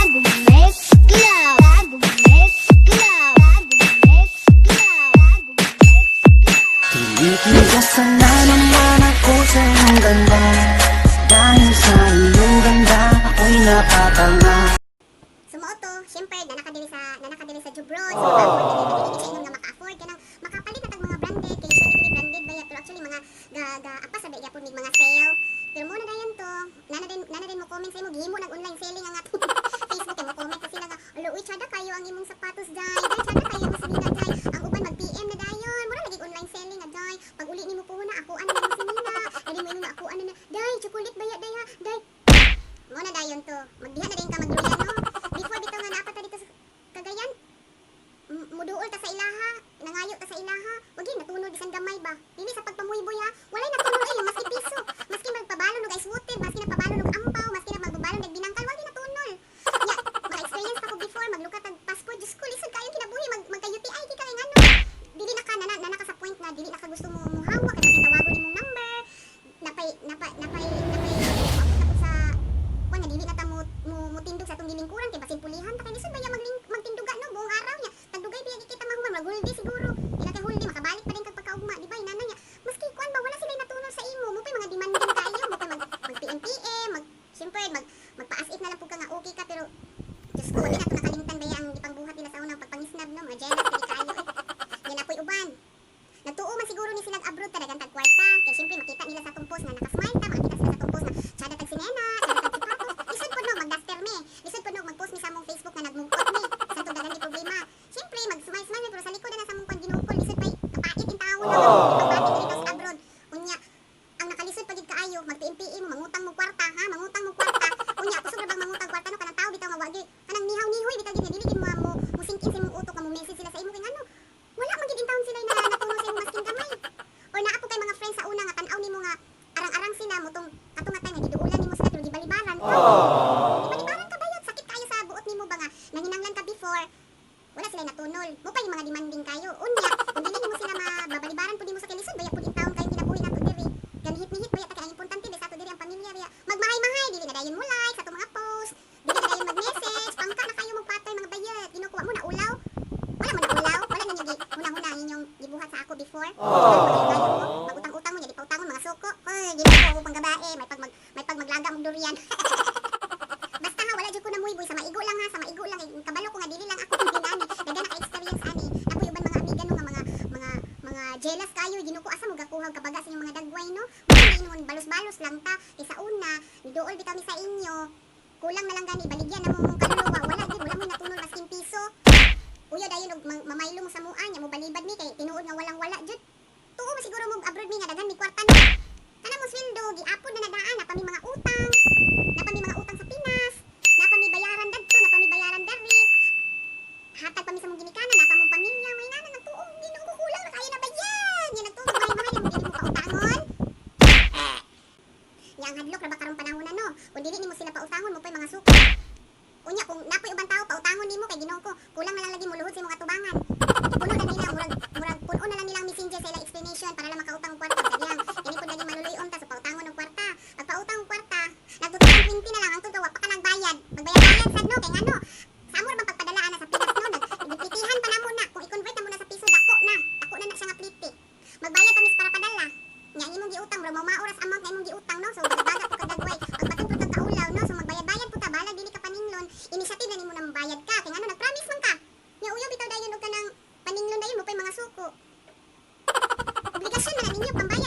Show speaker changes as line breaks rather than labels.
Mezcla, mezcla, mezcla, mezcla.
Tinitigasan na naman ako sa iyong ganda. Dahil sa iyong ganda, ako'y napatanga.
So mao to, syempre nana ka diri sa Jubro, so maka-afford ka dili siya ingon nga maka-afford kanang makapalit na tag mga branded, kay usually dili branded ba ya, pero actually mga ga ga apas sa gyapon mig mga sale. Pero mo na dayon to, nana din mo comment sa imo, gihimo nag online selling ang atong Facebook kay mo comment kasi nga, "Alo, uy, tsada kayo ang imong sapatos day. Day, tsada kayo imong sinina day." Ang uban mag PM na dayon. Mura lagi online selling nga day. Pag uli nimo puhon na ako ano na imong sinina. Dali mo ingon nga ako ano na. Day, chocolate ba ya day ha? Day. Mo na dayon to. Magdiha na din ka magluya, no. Before bitaw nga naa pa ta dito sa Cagayan, muduol ta sa ilaha, nangayo ta sa ilaha, wag gyud natunol bisan gamay ba. Dili sa pagpamuyboy ha, walay natunol ay maski piso, maski magpabalon og ice water, maski nagpabalon og ampaw, maski na magbabalon og binangkal, wag gyud natunol. Nya, maka-experience pa ko before maglukat tag passport, Diyos ko, lisod kayo kinabuhi, mag magka-UTI di ka kay ngano. Dili na ka nana, nana ka sa point nga dili na ka gusto mo muhawak kasi tawagon imong number. Napay napay napay napay moabot na pud sa kuan nga dili na ta mo mutindog sa atong gilingkuran kay basin pulihan ta, kay lisod ba ya magtinduga, no, buong araw niya tagdugay biya kita mahuman, maghuldi siguro ila kay huldi makabalik pa din kag pagkaugma, di ba, inana niya maski kuan ba, wala sila natunol sa imo mo pa mga demanding kayo mo pa mag PMPM, mag syempre magpa-as if na lang pud ka nga okay ka, pero Diyos ko, wala na to nakalimtan ba ya ang gipangbuhat nila sa unang pagpangisnab, no, mga jealous kay kayo eh. Yan apoy uban. Nagtuo man siguro ni silang abroad talagang tag kwarta. Kay syempre makita nila sa atong post nga nakasmile ta, makita sila sa atong post na tsada tag sinena, tsada tag sapatos. Lisod pod no magduster mi. Lisod pod no magpost mi sa among Facebook nga nagmungkot mi. Sa atong daghan di problema. Syempre mag-smile smile mi pero sa likod na sa among kwan ginukol, lisod pay kapait in tawo no. Pagpati diri sa abroad. Unya ang nakalisod pa gid kaayo mag PMPE mo, mangutang mo kwarta ha, mangutang mo kwarta. Unya kusog ra bang mangutang kwarta, no, kanang tao bitaw nga wagi kanang nihaw-nihoy bitaw gid nga dili gid mo sink in sa imong utok nga mo message sila sa imo kay ngano wala man gid intawon sila na natuno sa imong masking gamay. Or naa po kay mga friends sa una nga tan-aw nimo nga arang-arang sila mo tong kato nga time nga giduulan nimo sila pero gibalibaran ka. Gibalibaran ka bayot, sakit kayo sa buot nimo ba nga nanginanglan ka before wala sila natunol. Mo pa yung mga demanding kayo. Unya, kung dili nimo sila mabalibaran pud nimo sa kay lisod baya pud intawon kayo kinabuhi nato diri. Ganihit-nihit baya ta kay ang importante ba sa ato diri ang pamilya biya. Magmahay-mahay dili na dayon mo like sa atong mga post. Dili na dayon mag-message, pangka na kayo magpatay mga bayot. Ginukuha mo na ulaw. Wala mo na ulaw, wala na ninyo huna-huna ang inyong gibuhat sa ako before. Magutang-utang mo, di pautangon mga suko. Hoy, ginoo ko pang gabae, may pag maglaga mong durian. Basta ha, wala jud ko na muyboy sa maigo lang ha, sa maigo lang. Eh, kabalo ko nga dili lang ako ang ginani. Daghan na ka-experience ani. Napoy uban mga amiga no nga mga jealous kayo, ginoo ko, asa mo gakuha og kabaga sa inyong mga dagway, no? Mo ingon balos-balos lang ta. Kay sa una, niduol bitaw mi sa inyo. Kulang na lang gani baligyan na mo mong kaluluwa. Wala gid, wala mo natunol maskin piso. Uyo dayon og mamaylo mo sa mua nya mo balibad mi kay tinuod nga walang wala jud. Tuo man siguro mo abroad mi nga daghan mi kwarta no. Kana mo sweldo giapod na nadaan na pa mi mga utang. Na pa mi mga utang sa Pinas. Na pa mi bayaran dadto, na pa mi bayaran dari. Hatag pa mi sa mong ginikanan, na pa mong pamilya, may nana nagtuo, Ginoo ko, kulang na kayo na bayan. Nya nagtuo mahal mahal mo dili mo pautangon. Nya ang hadlok ra ba karong panahon na, no. Kung dili nimo sila pautangon mo pa'y mga suko. Unya kung napoy ubang tao pautangon nimo kay Ginoo ko, kulang na lang lagi moluhod sa imong atubangan. Puno na nila murag puno na lang nilang Messenger sa ilang explanation para lang makautang og kwarta. Sadyang kini pud lagi maluluyon ta sa pautangon og kwarta. Pag pautang og kwarta, nag 2020 na lang ang wa pa ka nagbayad. Magbayad-bayad sad no kay ngano? Sa amo ra bang pagpadala ana sa Pinas no, nag giplitihan pa namo na kung i-convert na mo na sa piso dako na. Dako na na siya nga plite. Magbayad pa mis para padala. Nya ang imong giutang murag mao oras amount nga imong giutang, no. So baga po kadagway. Pagbatong pud kag kaulaw, no. So magbayad-bayad pud ta balag dili ka paninglon. Initiative na nimo na mobayad ka kay ngano nagpromise man ka. Nya uyo bitaw dayon og kanang paninglon dayon mo pay mga suko. Obligasyon na na ninyo pambayad.